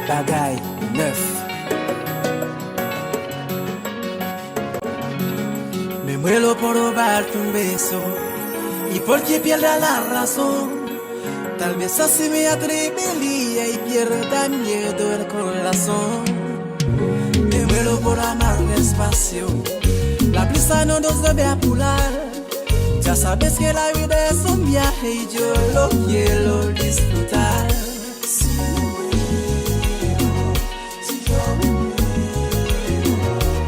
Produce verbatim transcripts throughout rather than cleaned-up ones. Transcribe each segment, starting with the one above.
Bagay nèf. Me muero por robarte un beso y porque pierda la razón. Tal vez así me atrevería y pierda miedo el corazón. Me muero por amar despacio. La prisa no nos debe apurar. Ya sabes que la vida es un viaje y yo lo quiero disfrutar.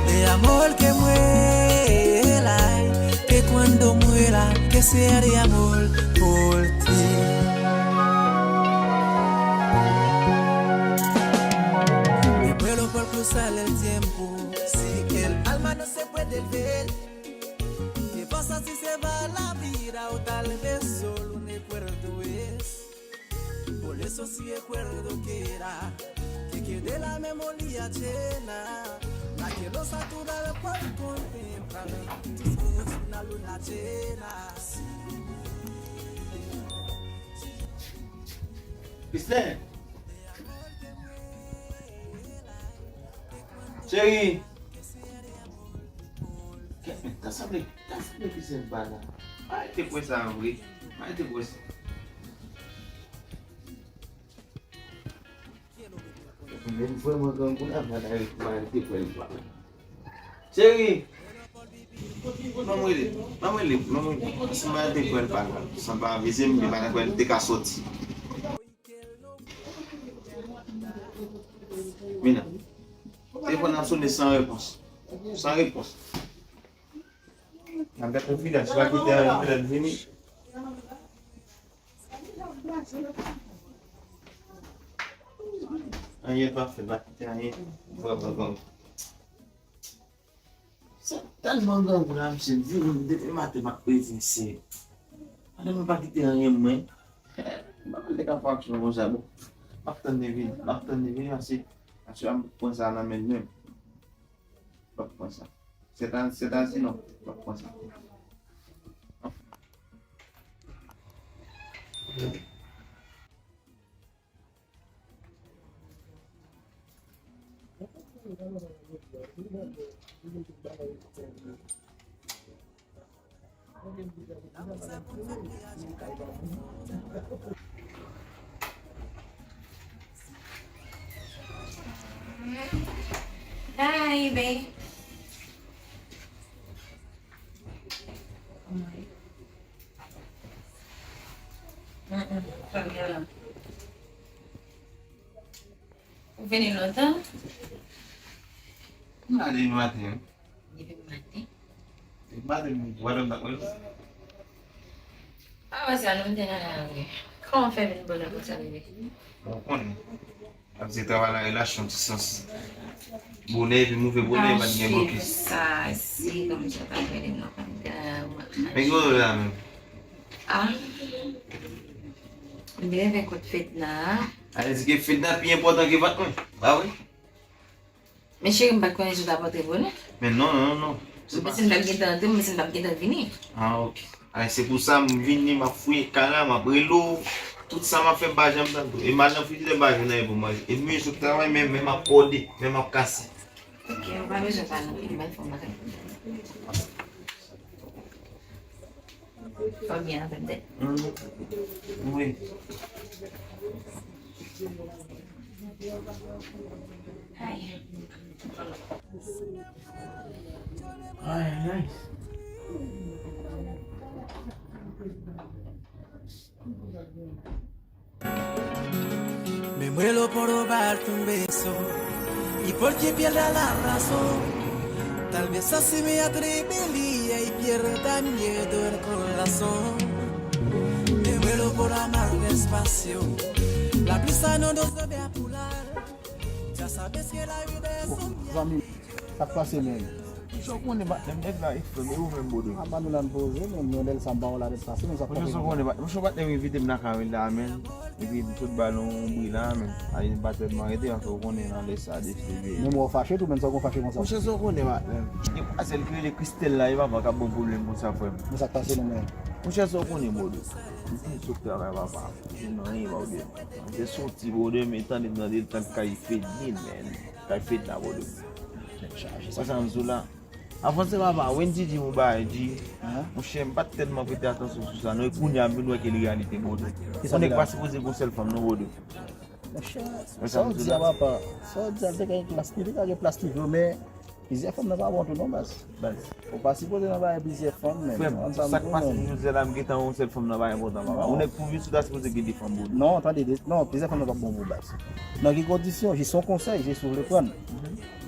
De amor que muera y que cuando muera que sea de amor por ti. Me muero por cruzar el tiempo si el alma no se puede ver. ¿Qué pasa si se va la vida o tal vez solo un recuerdo es? Por eso si recuerdo queda, que quede la memoria llena, la que lo satura por contemplar, disfrutar una luna llena. Kristen! Cheri! Kèt, men, ta sanble, ta sanble Kristen pa la. Arete pwen sa a vre. Arete pwen sa. Men vrèman grangou la, m arete pwen pa la. Cheri! Ban m rele. Ban m rele. Ban m rele. Paske m arete pwen pa la. San pa avize m, li pa nan kwè li te ka soti. Mina. Telefòn nan ap sone san repons. San repons. N ap gade yon fidèl, si pa kite yon fidèl vini. Anyen pa fè, pa kite anyen. Vrèman, vrèman. Se tèlman grangou la, misye vini depi maten m ap prezanse. Pandan mwen pa kite anyen mwen. M pa konn te ka fè aksyon konsa, bon. M ap tann li vini, m ap tann li vini, paske, paske m ap pran sa nan men l menm. M ap pran sa. Sèt an, sèt an, sinon, m ap pran sa. Hi, babe. Mm-mm, pa gen la. Ou vini lontan? M la depi maten, wi. Depi maten? Depi maten, m wè lòt bak mwen. A, wè sa, nou m te nan lari. Kòman w fè vin bonè konsa, bebe? Bon, ou konnen. Ap di travay la relasyon ti sans. Bonè epi move bonè, pa t gen blokis. Sa, si, kòm sa pa gen non, pa t gen. Men ki kote w la menm? Ah. M te leve kot Fedna. A, li di ke Fedna pi enpòtan ke vant mwen. Pa vre? Men cheri, m pa t konnen si w t ap antre bonè. Men non, non, non. M panse m t ap gentan antre, m panse m t ap gentan vini. Ah, ok. Ay, se pou sa m vini, m ap fouye kay la, m ap rele w. Tout sa m ap fè, m pa janm tande w. E madanm Fidel pa jwenn anyen pou manje. E m menm sot travay, men, men m ap kòde, men m ap kase. Ok, ou pa bezwen pale anpil, m pral fè yon bagay. Fò byen avè m tèt. Mm. Wi. Ay. Ay, ay. Me muero por robarte un beso y porque pierda la razón. Tal vez así me atrevería y pierda miedo el corazón. Me muero por amar despacio. La prisa no nos debe apurar. Ya sabes que la vida es un viaje. Zanmi, sa k pase menm? Misye, ou konnen patnè m nèg la, e frè m, e ou menm, Bodo? Apa nou la n poze, men mwen lè sa m pa wè la tèt pase, men sa k pase? Misye, ou konnen, misye, patnè m envite m lakay li la, men. Epi m sot ba l yon bri la, men. Ay, m pa tèlman rete, anfen, ou konnen nan lè sa, de se de. Men mwen w fache tou, men sa w konn fache konsa? Misye, sa w konnen, patnè m. Gen demwazèl ki rele Christelle la, e papa k ap ban pwoblèm konsa, frè m. Men sa k pase non, men? Monchè, sa w konnen, brother. M fin sot travay, papa. M nan anyen, brother. M te soti, brother, men tande, tande, tande kay Fedlin, man. Kay Fedna, brother. Wè sa m di w la. Avan se papa, Wendy di m yon bagay, di, monchè, m pa t tèlman prete atansyon sou sa, non, e kounye a m vin wè ke li reyalite, brother. Yon nèg pa sipoze gen yon sèl fanm, non, brother. Monchè, sa w di a, papa, sa w di a, li te ka gen plas, li te ka gen plas li vre, men plizyè fanm nan pa bon tou, non, baz. Ou pa sipoze nan bagay plizyè fanm, men. Frè m, sa k pase m jodi a la, m gentan wè yon sèl fanm nan pa enpòtan, papa. Yon nèg pou viv sou tè a sipoze gen de fanm, brother. Non, tande, non, plizyè fanm nan pa bon pou baz. Nan ki kondisyon? Jis yon konsèy, jis ou vle pran.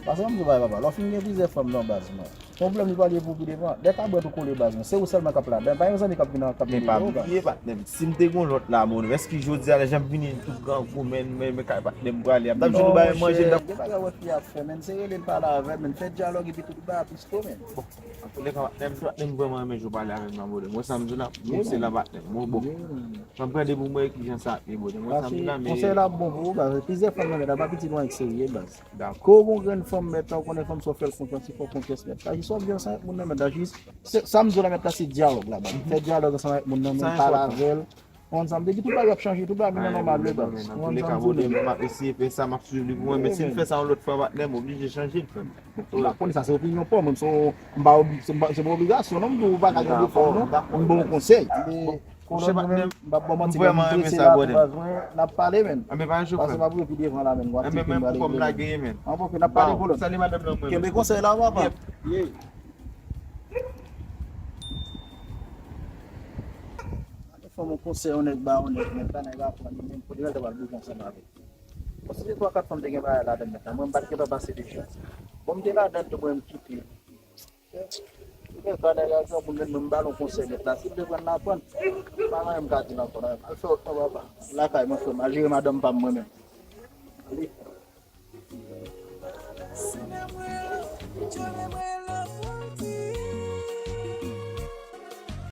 Paske m di w bagay, papa, lè w fin gen plizyè fanm nan baz, non. Pwoblèm li pral ye pou pi devan. Dè kabwèt ou kole baz, non. Se ou sèlman k ap ladan. Pa yon zanmi k ap vin, k ap vin ede w, baz. Men pa bliye, patnè m. Si m te gen yon lòt la, mon, èske jodi a la, jan m vini tout grangou, men, men, men kay patnè m prale, ap t ap jwenn yon bagay manje, m t ap. Gen bagay wè fi a fè, men se rele l pale avè l, men fè dyalòg epi tout bagay ap plis ko, men. Bon, antoulèka, patnè m, patnè m vrèman renmen jan w pale avè m nan, brother. M wè sa m di w la, m se la patnè m. Bon, bon. M ap gade pou m wè kijan sa ap ye, brother. M wè sa m di w la, men konsèy la ap bon pou ou, baz. Plizyè fanm nan, men pa pitit ou an serye, baz. Dakò. Ke w gen yon grenn fanm, mèt la, ou konnen fanm sa w fè l konfyans, li fè w konfyans, mèt la. Jis w ap byen ansanm avèk moun nan, mèt la, jis, se, sa m di w la, mèt la, se dyalòg la, baz. Fè dyalòg ansanm avèk moun nan, men pale avè l. Ou konn sa m di w, gen tout bagay ap chanje, tout bagay ap vin nan nòmal, baz. Ou konn sa m di w, men. M ap eseye fè sa, m ap swiv li pou mwen, men si m fè sa yon lòt fwa, patnè m, oblije chanje l, frè m. M pa konn sa, se opinyon pa w, men se, m pa, se pa obligasyon, non, m di w, ou pa ka gen de fanm, non. M ba w konsèy. Monchè, patnè m, m ap ba w manti, m vrèman renmen sa, brother. N ap pale, men. Anben, pa yon chofè. Paske m ap rive pi devan la, men. Anben, men, pou kòm lage, men. Anben, n ap pale, kolòn. Salye madanm nan, mwen. Kenbe konsèy la, papa. Yep. Fè m yon konsèy, yon nèg ba yon nèg, men pa nèg aprann li menm, pou li mèt al bouke ansanm avè l. Bon, si se twa kat fanm te gen bagay ladan l, mèt la, mwen, m pa t gentan pase de chans. Bon, m te ladan l tou, mwen, m kite. Mwen pa nèg a granmoun, men mwen m ba l yon konsèy nèt la. Si l te pran l, l aprann. Pa anyen m ka di l ankò, non. Al fè wòch nan papa. Lakay mwen, frè m. Al jere madanm pa m mwen menm. Ale.